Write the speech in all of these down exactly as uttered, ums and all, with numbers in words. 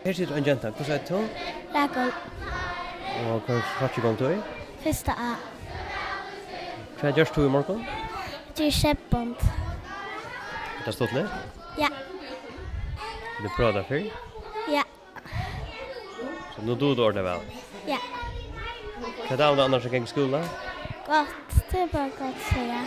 Her situr ein genta. Hvussu eitur tú? Rakul. Og hvønn flokki gongur tú í? Fyrsta A. Hvat gert tú í morgun? Ger sepbond. Er tað stuttligt? Ja. Hevur tú prøvað tað fyrr? Ja. So nú dugir tú ordiliga væl? Ja. Hvat er tað annars at ganga í skúla? Gott, tað er bara gott, siga.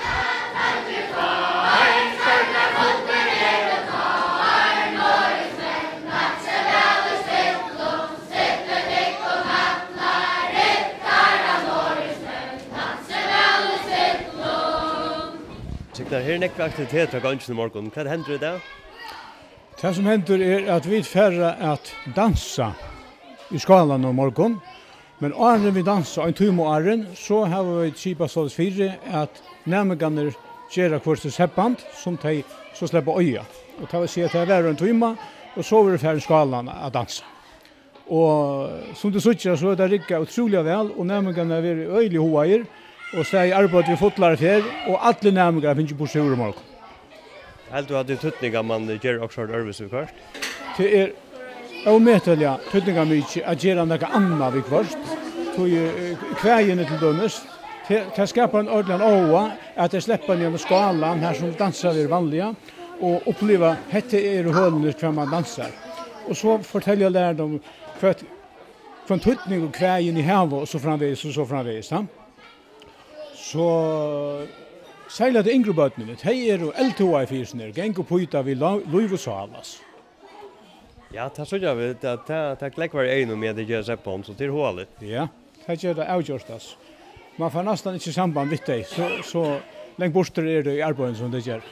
Signar, her eru nógvir aktivitetir á gongini í morgun. Hvat hendir í dag? Tað, sum hendir, er, at vit fara at dansa í skálanum í morgun. Men áðrenn vit dansa, ein tíma áðrenn, so hava vit skipað soleiðis fyri, at næmingarnir gera hvør sítt sepband, sum tey so sleppa at eiga. Og tað vil siga, at tað varir ein tíma, og so verður farin í skálan at dansa. Og sum tit síggja, so er tað riggað ótrúliga væl, og næmingarnir hava verið øgiliga hugaðir, og staðið í arbeiði við fullari ferð, og allir næmingar hava fingið bursið úr í morgun. Heldur tú, at tað er týdning, at mann ger okkurt øðrvísi viðhvørt? Tað er ómetaliga týdningarmikið at gera nakað annað viðhvørt. Tí, eh, kvæðini til dømis, tað, tað skapar ein ordiligan áhuga, at tey sleppa niðan á skálan, har sum dansað verður vanliga, og uppliva, hetta eru hølini, hvar mann dansar. Og so fortelja lærararnir um hvat, hvønn týdning og kvæðini hava, og so framvegis, og so framvegis, ja. So, serliga tey yngru børnini, tey eru eldhugaði fyri sum er, ganga upp í tað við lá-, lív og sál, altso. Ja, tað síggja vit, at tað, tað glógvar í eygunum, meðan tey gera sepbond, so tað er hugaligt. Ja, tað ger tað avgjørt, altso. Mann fær næstan ikki samband við tey, so, so langt burtur eru tey í arbeiðinum, sum tey gera.